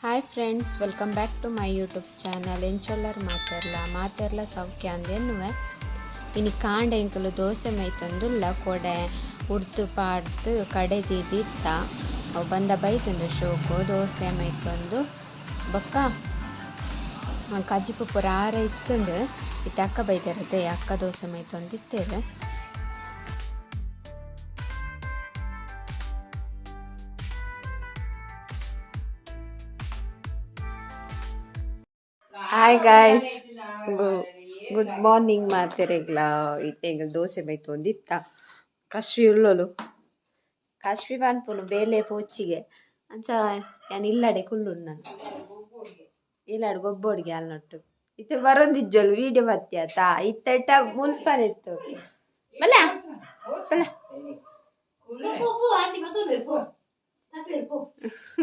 Hi friends, welcome back to my YouTube channel. ಎಂಚೊಲ್ಲರ್ ಮಾತೆರ್ಲ? ಮಾತೆರ್ಲ ಸೌಖ್ಯ ಅಂದೆನ್ನುವೆ. ಇನಿ ಕಾಂಡೆ ಎಂಕುಲು ದೋಸೆ ಮೈತೊಂದುಲ್ಲ. ಕೊಡೆ ಉರ್ದು ಪಾಡ್ದು ಕಡೆ ದೀದಿತ್ತ. ಅವು ಬಂದ ಬೈತುಂಡು ಶೋಕು. ದೋಸೆ ಮೈತೊಂದು ಬೊಕ್ಕ ಕಜಿಪು ಪೂರ ಆರ ಇತ್ತುಂಡು. ಇತ್ತೆ ಅಕ್ಕ ಬೈದೆರತೆ, ಅಕ್ಕ ದೋಸೆ ಮೈತೊಂದಿತ್ತೇವೆ. ಹಾಯ್ ಗಾಯ್ಸ್, ಗುಡ್ ಮಾರ್ನಿಂಗ್ ಮಾತೆರೆಗ್ಲ. ಇತ್ತೆ ಎಂಕುಲು ದೋಸೆ ಮೈತೊಂದಿತ್ತ. ಕಶ್ವಿ ಉಳ್ಳೋಲು. ಕಶ್ವಿ ಪನ್ಪುನು ಬೇಲೆ ಪೋಚಿಗೆ ಅಂಚ ಯಾನ್ ಇಲ್ಲಡೆ ಕುಲ್ಲುನು. ನಾನು ಇಲ್ಲಡೆ ಗೊಬ್ಬೊಡಿಗೆ ಅಲ್ನೊಟ್ಟು. ಇತ್ತೆ ಬರೊಂದಿಜ್ಜೋಲು, ವೀಡಿಯೋ ಬತ್ತಿ ಆತ. ಇತ್ತೆಟ ಮುಲ್ಪನಿತ್ತು. ಬಲ್ಲ ಬಲ್ಲ.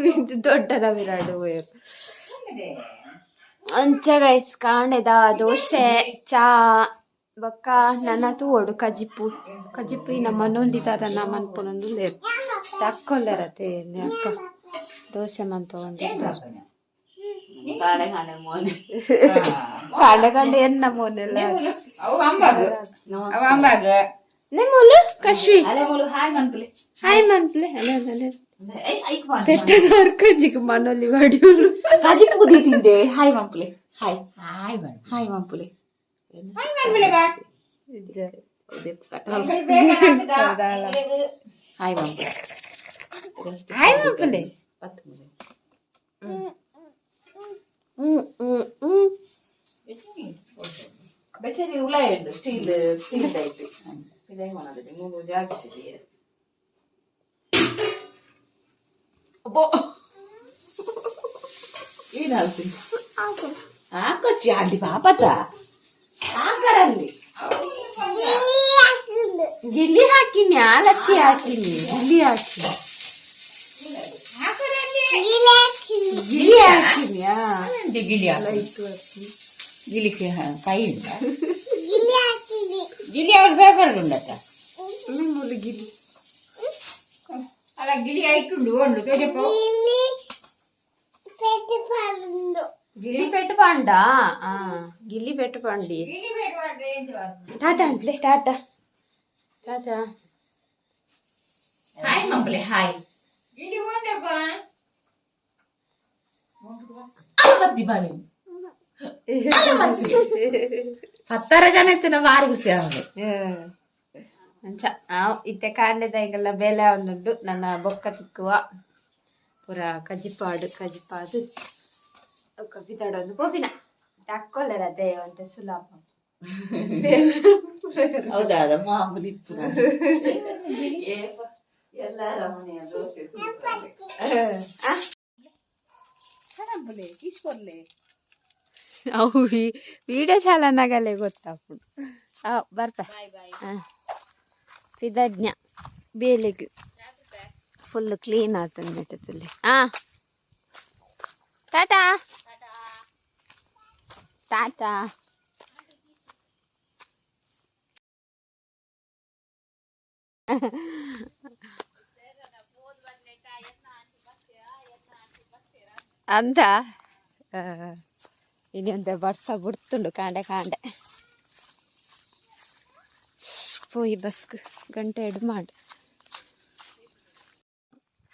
ಇದು ದೊಡ್ಡ ರವಿರಾಡು. ಅಂಚ ಗೈಸ್, ಕಾಂಡೆದ ದೋಸೆ, ಚಾ, ಬೊಕ್ಕ ನನ ತೂವೊಡು ಕಜಿಪು. ಕಜಿಪು ಈ ನಮ್ಮ ನೊಂದಿದಾದ ಮನ್ಪುನೊಂದು ತಕ್ಕೊಲ್ಲೆರತೆ. ಅಕ್ಕ ದೋಸೆ ಮಂತೊಂದಿದ್ದಾರೆ. ಕಾಂಡೆ ಕಾಂಡೆ ಮೋನೆ. ಕಾಂಡೆ ಕಾಂಡೆ ಎನ್ನ ಮೋನೆಲ್ಲ. ಅವು ಅಂಬಾಗ, ಅವು ಅಂಬಾಗ. ನಿಮ್ಮೂಲು ಕಶ್ವಿ. ಅಲೆ ಮೂಲು ಹಾಯ್ ಮನ್ಪುಲೆ. ಹಾಯ್ ಮನ್ಪ್ಲೆ, ಅಲೆ ಅಲೆ. ಐಕ್ ಮಾಡು. ಪೆತ್ತದ ಕಂಜಿಗೆ ಮನೊಲಿ ವಡಿಯುಲು. ಕಜಿಪು ಕುದಿ ತಿಂದೆ. ಹಾಯ್ ಮಂಪುಲೆ, ಹಾಯ್. ಹಾಯ್ ಬಣ್ಣ. ಹಾಯ್ ಮಂಪುಲೆ. ಹಾಯ್ ಮನ್ಪುಲೆ ಬಾ. ಹಾಯ್ ಮಂಪುಲೆ. ಹಾಯ್ ಮನ್ಪುಲೆ. ಪತ್ತು ಮೂಲೆ. ಹ್ಮ್ ಹ್ಮ್ ಹ್ಮ್. ಬೆಚ್ಚನಿ ಉಲಾಯ ಉಂಡು, ಸ್ಟೀಲ್ ಸ್ಟೀಲ್ ಟೈಪ್ ಇದೇ ಮಾಡೋದಿದೆ. ಮೂರು ಜಾಗ ಇದೆ. ಅಬ್ಬೋ. ಏನಾಗ್ತದೆ? ಹಾಕೊಚ್ಚಿ ಆಂಟಿ ಪಾಪತ ಹಾಕರಲ್ಲಿ. ಗಿಲ್ಲಿ ಹಾಕಿನಿ, ಆಲತ್ತಿ ಹಾಕಿನಿ, ಗಿಲ್ಲಿ ಹಾಕಿನಿ, ಗಿಲ್ಲಿ ಹಾಕಿನಿ. ಗಿಲಿ. ಗಿಲಿಕ್ಕೆ ಕೈ ಉಂಟ? ಗಿಲಿ ಅವ್ರ ಪೇಪರ್ ಉಂಡತ್ತ. ನಿಮ್ಮೂಲು ಗಿಲ್ಲಿ. ಅಲ್ಲ, ಗಿಲಿ ಐಟುಂಡು ಉಂಡು ತೋಜಪ್ಪ. ಗಿಲ್ಲಿ ಪೆಟ್ಟು ಪಾಂಡ. ಆ ಗಿಲ್ಲಿ ಪೆಟ್ಟು ಪಾಂಡಿ. ಟಾಟಾ ಅನ್ಪ್ಲೆ, ಟಾಟಾ ಟಾಟಾ. ಹಾಯ್ ಮಂಪುಲೆ, ಹಾಯ್. ಗಿಲಿ ಉಂಡಪ್ಪ. ಬತ್ತಿ ಬಾಲಿ ಪತ್ತರ ಜನ ಇತ್ತಿನ ಬಾರಿ ಖುಷಿ ಆವಲೆ. ಅಂಚ ಇತ್ತೆ ಕಾಂಡೆದ ಎಂಗೆಲ್ಲ ಬೇಲೆ ಒಂದುಂಡು. ನನ್ನ ಬೊಕ್ಕ ತಿಕ್ಕುವ. ಪೂರ ಕಜಿಪಾಡು ಕಜಿಪಾದು ಬಿದಡೊಂದು ಪೋಪಿನ ಅಕ್ಕೊಲ್ಲೆರ ಅದೇ ಸುಲಾಪ. ಹೌದಾ? ಮಾಮೂಲಿ ಇತ್ತು. ಎಲ್ಲರ ಮನೆಯ ದೋಸೆ. ಕಿಶ್ಕೊರ್ಲೆ. ಅವು ವಿಡಿಯೋ ಚಾಲನಾಗಲೇ ಗೊತ್ತಾಪುಂಡು. ಬರ್ಪ ಪಿದಜ್ಞ ಬೇಲೆಗ್. ಫುಲ್ ಕ್ಲೀನ್ ಆತಂದು ನೆಟ್ಟದಲ್ಲಿ. ಹಾಂ, ಟಾಟಾ ಟಾಟಾ. ಅಂದ ಇನಿ ಒಂತೆ ಬರ್ಸ ಬುಡ್ತುಂಡು ಕಾಂಡೆ ಕಾಂಡೆ. ಪೋಯಿ ಬಸ್ಕ್ ಗಂಟೆ ಎಡ್ ಮಾಡು.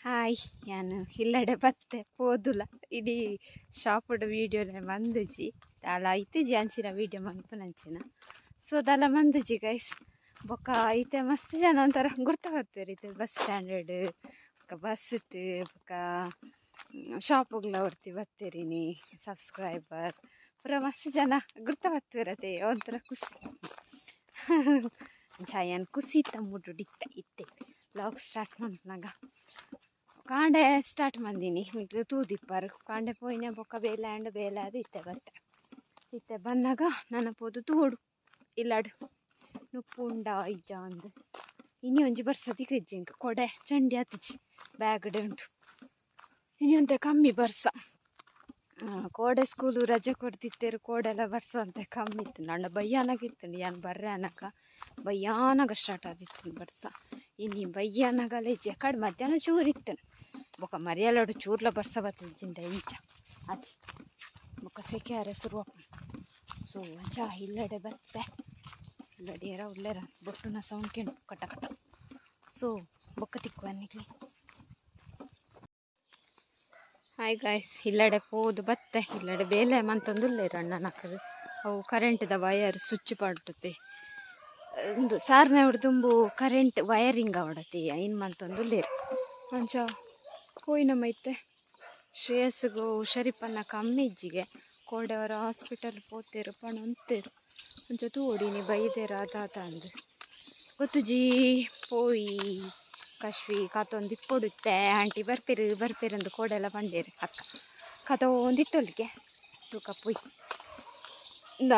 ಹಾಯ್, ಯಾನ್ ಇಲ್ಲಡೆ ಬತ್ತೆ ಪೋದುಲ. ಇಡೀ ಶಾಪುಡು ವೀಡಿಯೋಲೆ ಮಂದಿಜಿ. ದಾಲ ಇತ್ತಿಜಿ ಅಂಚಿನ ವೀಡಿಯೋ ಮನ್ಪುನಂಚಿನ. ಸೊ ದಾಲ ಮಂದಿಜಿ ಗೈಸ್. ಬೊಕ್ಕ ಇತ್ತೆ ಮಸ್ತ್ ಜನ ಒಂಥರ ಗುರ್ತ ಬತ್ತೇರ್ ಇತ್ತೆ. ಬಸ್ ಸ್ಟ್ಯಾಂಡರ್ಡ್ ಬೊಕ್ಕ ಬಸ್ ಬೊಕ್ಕ ಶಾಪುಗ್ಲ ಒರ್ತಿ ಬತ್ತೇರಿನಿ. ಸಬ್ಸ್ಕ್ರೈಬರ್ ಪೂರ ಮಸ್ತ್ ಜನ ಗುರ್ತ ಬತ್ತೇರತೆ. ಒಂಥರ ಖುಷಿ. ಅಂಚ ಯಾನ್ ಖುಷಿ ತಮ್ಮುಡು ಇತ್ತೆ ಇತ್ತೆ ವ್ಲಾಗ್ ಸ್ಟಾರ್ಟ್ ಮನ್ಪುನಗ. ಕಾಂಡೆ ಸ್ಟಾರ್ಟ್ ಮಂದಿನಿ, ನಿಕ್ಲು ತೂದಿಪ್ಪರು. ಕಾಂಡೆ ಪೋಯಿನ ಬೊಕ್ಕ ಬೇಲೆ ಆಂಡ್. ಬೇಲೆ ಆದ್ ಇತ್ತೆ ಬತ್ತೆ. ಇತ್ತೆ ಬನ್ನಗ ನನ ಪೋದು ತೂವೊಡು ಇಲ್ಲಡ್ ನುಪ್ಪು ಉಂಡಾ ಇಜ್ಜಾ ಅಂದ್. ಇನಿ ಒಂಜಿ ಬರ್ಸ ತಿಕ್ಕಿಜ್ಜಿ ಎಂಕ್. ಕೊಡೆ ಚಂಡಿ ಆತಿಜಿ, ಬ್ಯಾಗ್ಡೆ ಉಂಟು. ಇನಿ ಒಂತೆ ಕಮ್ಮಿ ಬರ್ಸ. ಕೋಡೆ ಸ್ಕೂಲು ರಜೆ ಕೊರ್ದಿತ್ತೆರ್. ಕೋಡೆಲ ಬರ್ಸ ಒಂತೆ ಕಮ್ಮಿ ಇತ್ತು. ಆಂಡ ಬಯ್ಯಾನಗ ಇತ್ತುಂಡು. ಯಾನ್ ಬರ್ರೆ ಅನಗ ಬಯ್ಯಾನಗ ಸ್ಟಾರ್ಟ್ ಆದಿತ್ತು ಬರ್ಸ. ಇನಿ ಬಯ್ಯಾನಗಲ ಇಜ್ಜಿ. ಕಡ್ ಮಧ್ಯಾಹ್ನ ಚೂರು ಇತ್ತು. ಬೊಕ ಮರಿಯಲಡು ಚೂರ್ಲ ಬರ್ಸ ಬತ್ತಿಜಿಂಡ ಇಂಚ. ಅದೇ ಬೊಕ್ಕ ಸೆಕೆ ಆರೆ ಶುರು. ಸೊ ಅಂಚ ಇಲ್ಲಡೆ ಬತ್ತೆ. ಇಲ್ಲಡೆ ಏರ ಉಲ್ಲೇರ ಬೊಟ್ಟುನ ಸೌಂಡ್ ಕೇಂಡು ಕಟ್ಟ ಕಟ್ಟ. ಸೊ ಬೊಕ್ಕ ತಿಕ್ಕುವ ನಿಕ್ಲೆ. ಹಾಯ್ ಗಾಯ್ಸ್, ಇಲ್ಲಡೆ ಪೋದು ಬತ್ತೆ. ಇಲ್ಲಡೆ ಬೇಲೆ ಮಂತೊಂದುಲ್ಲೇರು ಅಣ್ಣನಕಲು. ಅವು ಕರೆಂಟ್ದ ವಯರ್ ಸ್ವಿಚ್ ಪಾಡ್ತತೆ. ಒಂದು ಸಾರ್ನೆ ದುಂಬು ಕರೆಂಟ್ ವೈರಿಂಗ್ ಅವಡತಿ ಐನ್ ಮಂತೊಂದುಲ್ಲೇರು. ಅಂಚ ಪೋಯಿನ ಮೈತೆ. ಶ್ರೇಯಸ್ಗು ಹುಷಾರಿಪ್ಪನ್ನ ಕಮ್ಮಿ ಇಜ್ಜಿಗೆ. ಕೋಡೆವರ ಹಾಸ್ಪಿಟಲ್ ಪೋತೇರು ಪಣೊಂತೇರು. ಅಂಚ ತೂವೊಡಿನಿ ಬೈದೇರು ಅದಾತ ಅಂದು ಗೊತ್ತುಜಿ. ಪೋಯಿ ಕಶ್ವಿ ಕಾತೊಂದು ಇಪ್ಪೊಡುತ್ತೆ. ಆಂಟಿ ಬರ್ಪೇರು ಬರ್ಪೇರಂದು ಕೋಡೆಲ್ಲ ಪಂಡೇರು ಅಕ್ಕ. ಕತೊಂದಿತ್ತೊಲಿಗೆ ತೂಕ ಪೋಯ್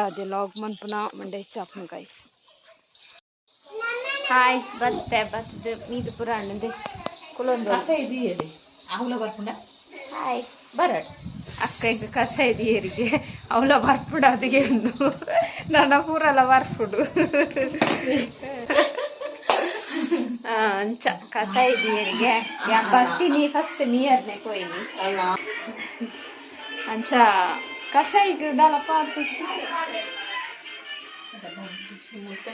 ಅದೇ ಲಾಗ್ ಮನ್ಪುನ ಮಂಡೆ ಹೆಚ್ಚಾಪುನು ಗೈಸ್. ಹಾಯ್, ಬತ್ತೆ ಬತ್ತದ ಮೀದು ಪುರಾಣದೆ ಕುಲೊಂದು. ಕಸ ಇದೆಯೇ ಆಹುಲ ಬರ್ಪುಂಡ. ಹಾಯ್, ಬರಡ್ ಅಕ್ಕ. ಈಗ ಕಸ ಇದೆಯರಿಗೆ ಅವಳ ಬರ್ಪುಡು. ಅದಕ್ಕೆ ನನ್ನ ಪೂರಲ್ಲ ಬರ್ಪುಡು. ಅಂಚ ಕಸ ಇದೆಯರಿಗೆ ಯಾ ಬರ್ತೀನಿ. ಫಸ್ಟ್ ಮೀಯರ್ನೆ ಕೊಯ್ನಿ. ಅಂಚ ಕಸ ಈಗ ದಾಲಪ್ಪ ಆಡ್ತಿಚ್ಚು.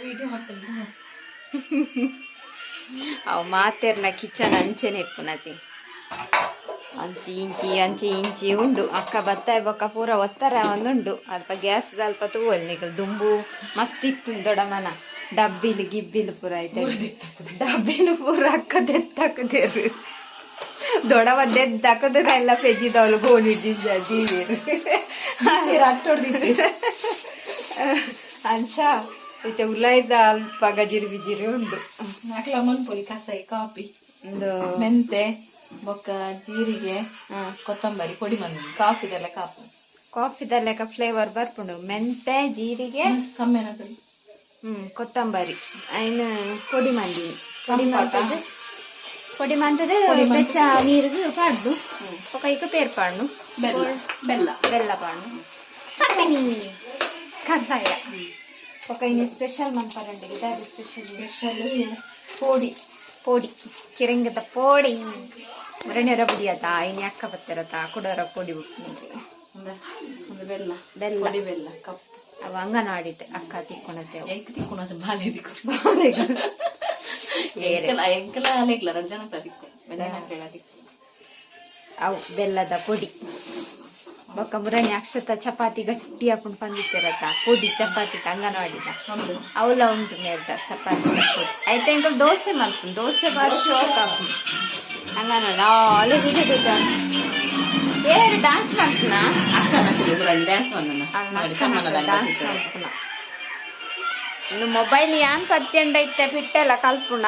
ವಿಡಿಯೋ ಮತ್ತೆ. ಅವು ಮಾತೆರ್ನ ಕಿಚನ್ ಅಂಚೆನೆ ಇಪ್ಪುನತಿ. ಅಂಚಿ ಇಂಚಿ ಅಂಚಿ ಇಂಚಿ ಉಂಡು. ಅಕ್ಕ ಬತ್ತಾಯಿ ಬೊಕ್ಕ ಪೂರ ಒತ್ತರ ಒಂದುಂಡು. ಅಲ್ಪ ಗ್ಯಾಸ್ ಅಲ್ಪ ತೂವಲ್ ನಿಕಲ್. ದುಂಬು ಮಸ್ತ್ ಇತ್ತು ದೊಡ್ಡಮನ. ಡಬ್ಬಿಲು ಗಿಬ್ಬಿಲು ಪೂರ ಐತೆ. ಡಬ್ಬಿಲು ಪೂರ ಅಕ್ಕ ದೆತ್ತಾಕದೇರು. ದೊಡವ ದೆದ್ದಾಕದ್ರ ಎಲ್ಲ ಪೆಜ್ಜಿದವಳು ಗೋಣಿ ದೀವೇರು. ಅಂಚ ಇತ್ತೆ ಉಲಾಯ್ದ ಅಲ್ಪ ಗಜಿರಿ ಬಿಜಿರಿ ಉಂಡು. ನಾಕ್ಲ ಮನ್ಪೊಲಿ ಕಸಾಯಿ ಕಾಪಿ. ಒಂದು ಮೆಂತೆ ಬೊಕ್ಕ ಜೀರಿಗೆ ಕೊತ್ತಂಬರಿ ಪೊಡಿ ಮಂದಿ ಕಾಫಿದೆಲ್ಲ ಕಾಪು. ಕಾಫಿದ ಲೆಕ್ಕ ಫ್ಲೇವರ್ ಬರ್ಪುಂಡು. ಮೆಂತೆ, ಜೀರಿಗೆ, ಕಮ್ಮಿ ಏನಾದ್ರು. ಕೊತ್ತಂಬರಿ ಐನ್ ಪೊಡಿ ಮಂದಿನಿ. ಪೊಡಿ ಮಂತದ್ದು, ಪೊಡಿ ಮಂತದ್ದು ಬೆಚ್ಚ ನೀರಿಗೆ ಪಾಡ್ದು ఒక ಇಕ ಪೇರ್ ಪಾಡ್ನು. ಬೆಲ್ಲ ಬೆಲ್ಲ. ಬೆಲ್ಲ ಪಾಡ್ನು. ಹಾಪಿನಿ ಕಷಾಯ. ఒక ಇನ್ನು ಸ್ಪೆಷಲ್ ಮನ್ಪರಂడి. ಇದಾದ ಸ್ಪೆಷಲ್? ಸ್ಪೆಷಲ್ ಪೋಡಿ. ಪೋಡಿ, ಕಿರಂಗದ ಪೋಡಿ. ಮುರಣಿಯವರ ಪುಡಿ ಅದ. ಇನ್ನು ಅಕ್ಕ ಬತ್ತಿರತ್ತ ಕುಡೋರ ಪೊಡಿ ಬಿಟ್ಟು. ಒಂದು ಒಂದು ಬೆಲ್ಲ. ಬೆಲ್ಲ. ಪೊಡಿ ಬೆಲ್ಲ ಕಪ್. ಅವ ಅಂಗನವಾಡಿಟ್ ಅಕ್ಕ ತಿಕ್ಕೊಣತೆ. ಎಂಕ್ ತಿಕ್ಕುನ ಬಾಲೆ ತಿಕ್ಕು. ಎಂಕಲ ಎಂಕಲ ಅಲೆಗ್ಲ ರಡ್ಡ್ ಜನಕ್ಲ ತಿಕ್ಕು, ಬೆಲ್ಲ ತಿಕ್ಕು. ಅವು ಬೆಲ್ಲದ ಪೊಡಿ. ಬೊಕ್ಕ ಮುರಣಿ ಅಕ್ಷತ ಚಪಾತಿ ಗಟ್ಟಿ ಹಾಕೊಂಡು ಪಂದಿತ್ತಿರತ್ತ. ಪೊಡಿ ಚಪಾತಿ ಅಂಗನವಾಡಿದ. ಒಂದು ಅವಲ ಉಂಟು ಮೇಲ್ದ ಚಪಾತಿ ಪೊಡಿ. ಐತೆ ಎಂಕಲ್ ದೋಸೆ ಮಲ್ಪುನ್. ದೋಸೆ ಬಾರಿ ಶೋಕ್ ಆಪುಂಡು ಅಂಗನವಾಡಿ. ಅಲ್ಲೇ ಬಿಜೆ ಏರು ಡ್ಯಾನ್ಸ್ ಮಲ್ಪುನ. ಅಕ್ಕ ನಕಲಿ ಡ್ಯಾನ್ಸ್ ಬಂದನ ನೋಡಿ ಸಮ್ಮನದ. ಡ್ಯಾನ್ಸ್ ಮಲ್ಪುನ. ಇನ್ನು ಮೊಬೈಲ್ ಯಾನ್ ಪತ್ಯಂಡ ಇತ್ತೆ ಬಿಟ್ಟೆಲ್ಲ ಕಲ್ಪುಣ.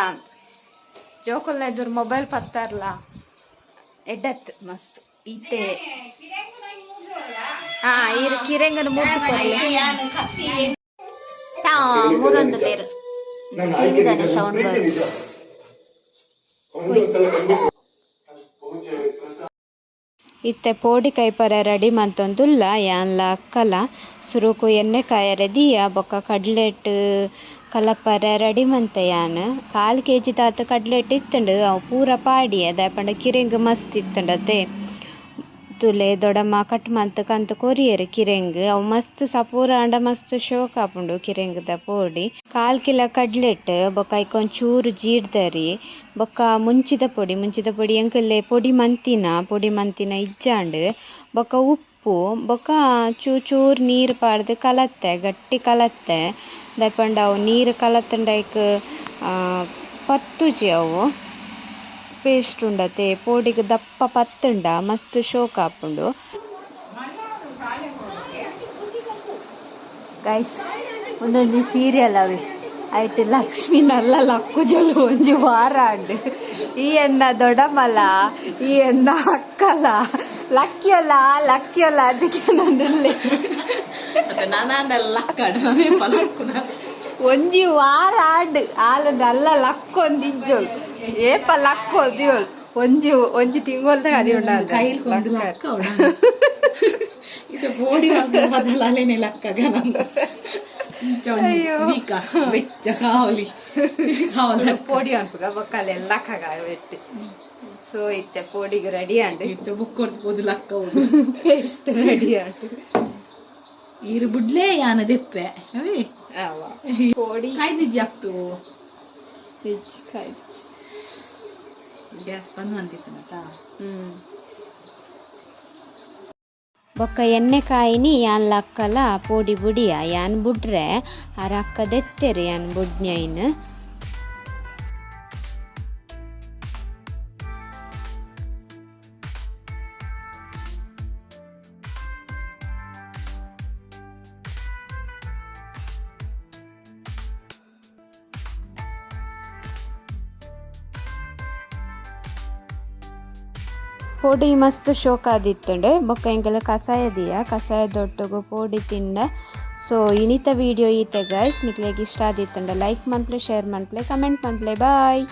ಜೋಕುಲ್ನ ಎದುರು ಮೊಬೈಲ್ ಪತ್ತಾರಲ್ಲ, ಎಡ್ಡತ್ ಮಸ್ತ್ ಇತ್ತೆ. ಹಾ, ಇರು ಕಿರಂಗನ ಮೂರ್ತಿ ಕೊಡ್ಲಿ. ಮೂರೊಂದು ಬೇರು ಸೌಂಡ್. ಇತ್ತೆ ಪೋಡಿ ಕೈಪರ ರೆಡಿ ಮಂತೊಂದುಲ್ಲ ಯಾನ್ಲ ಅಕ್ಕಲ. ಸುರುಕು ಎಣ್ಣೆ ಕಾಯರೆ ದೀಯ. ಬೊಕ್ಕ ಕಡ್ಲೆಟ್ ಕಲಪರೆ ರೆಡಿ ಮಂತೆ ಯಾನ್. ಕಾಲ್ ಕೆಜಿ ದಾತ್ ಕಡ್ಲೆಟ್ ಇತ್ತುಂಡು. ಅವು ಪೂರ ಪಾಡಿಯೆ. ದಾಯೆ ಪಂಡ ಕಿರೆಂಗ್ ಮಸ್ತ್ ಇತ್ತುಂಡತೆ. ತುಲೆ ದೊಡಮ್ಮ ಕಟ್ ಮಂತ್ ಕಂತ್ ಕೊರಿಯೆರ್ ಕಿರೆಂಗ್. ಅವು ಮಸ್ತ್ ಸಪೂರ ಆಂಡ ಮಸ್ತ್ ಶೋಕ್ ಆಪುಂಡು ಕಿರೆಂಗ್ದ ಪೋಡಿ. ಕಾಲ್ ಕಿಲೋ ಕಡ್ಲೆಟ್ ಬೊಕ್ಕ ಐಕ್ ಒಂಚೂರು ಜೀರ್ದರಿ ಬೊಕ್ಕ ಮುಂಚಿದ ಪೊಡಿ. ಮುಂಚಿದ ಪೊಡಿ ಎಂಕಲೆ ಪೊಡಿ ಮಂತಿನ, ಪೊಡಿ ಮಂತಿನ ಇಜ್ಜಾಂಡ್. ಬೊಕ್ಕ ಉಪ್ಪು ಬೊಕ್ಕ ಚೂರು ಚೂರು ನೀರು ಪಾಡ್ದು ಕಲತ್ತೆ, ಗಟ್ಟಿ ಕಲತ್ತೆ. ದಾಯೆ ಪಂಡ ಅವು ನೀರು ಕಲತ್ಂಡ ಐಕ್ ಪತ್ತುಜಿ. ಅವು ಪೇಸ್ಟ್ ಉಂಡತೆ, ಪೋಡಿಗ್ ದಪ್ಪ ಪತ್ತುಂಡ ಮಸ್ತ್ ಶೋಕ್ ಆಪುಂಡು. ಗೈಸ್, ಒಂದೊಂಜಿ ಸೀರಿಯಲ್ ಅವೆ. ಐಟ್ ಲಕ್ಷ್ಮಿ ನಲ್ಲ ಲಕ್ಕುಜಲು ಒಂಜಿ ವಾರ ಆಂಡ್. ಈ ಎನ್ನ ದೊಡಮಲ, ಈ ಎನ್ನ ಅಕ್ಕಲ ಲಕ್ಕಿಯಲ್ಲ ಲಕ್ಕಿಯಲ್ಲ. ಅದಕ್ಕೆ ನನ್ನಲ್ಲಿ ನಾನಾಂಡಲ್ಲ ಲಕ್ಕುನ. ಒಂಜಿ ವಾರ ಆಂಡ್. ಆಲ್ ನಲ್ಲ ಲಕ್ಕೊಂದಿಜ್ಜೋಲ್. ಏಪ ಲಕ್ಕೋದಿಯೋಲ್? ಒಂಜಿ ಒಂಜಿ ತಿಂಗೊಲ್ದ ಕರಿ. ಕೈಲ್ ಕೊಂದು ಲಕ್ಕ. ಇದು ಬೋಡಿ ಬದಲ ಅಲೆನೆ ಲಕ್ಕಗ ನಂದು. ಅಯ್ಯೋ. ಬೀಕ ಬೆಚ್ಚ ಕಾವಲಿ ಕಾವಲಿ. ಪೋಡಿ ಅನ್ಪುಗ ಬೊಕ್ಕಲೆಲ್ಲ ಲಕ್ಕಗ ಬೆಟ್ಟು. ಸೊ ಇತ್ತೆ ಪೋಡಿಗೆ ರೆಡಿ ಆಂಡ್. ಇತ್ತೆ ಬುಕ್ ಕೊರ್ದು ಪೋದು ಲಕ್ಕ. ಪೇಸ್ಟ್ ರೆಡಿ ಆಂಡ್. ಈರು ಬುಡ್ಲೆ ಯಾನ ದೆಪ್ಪೆ ಅವೇ. ಅವ ಪೋಡಿ. ಕಾಯ್ದಿಜ್ಜಿ ಅಪ್ಪು. ಹೆಚ್ಚು ಕಾಯ್ದಿಜ್ಜಿ. ಗ್ಯಾಸ್ ಬಂದ್ ಬಂದಿತ್ತು. ಬೊಕ್ಕ ಎಣ್ಣೆ ಕಾಯಿನಿ ಯಾನ್ ಲಕ್ಕಲ ಪೋಡಿ ಬುಡಿಯ. ಯಾನ್ ಬುಡ್ರೆ ಆರ್ ಅಕ್ಕ ದೆತ್ತೆರ್ ಯಾನ್ ಬುಡ್ನ್ಯೈನ್. ಪೋಡಿ ಮಸ್ತ್ ಶೋಕಾದಿತ್ತುಂಡು. ಬೊಕ್ಕ ಎಂಕಲ ಕಷಾಯ ದಿಯ, ಕಷಾಯದೊಟ್ಟುಗು ಪೋಡಿ ತಿಂಡ. ಸೊ ಇನಿತ ವಿಡಿಯೋ ಈತೆ ಗೈಸ್. ನಿಕ್ಲೆಗ್ ಇಷ್ಟ ಆದಿತ್ತುಂಡ ಲೈಕ್ ಮನ್ಪುಲೆ, ಶೇರ್ ಮನ್ಪುಲೆ, ಕಮೆಂಟ್ ಮನ್ಪುಲೆ. ಬಾಯ್.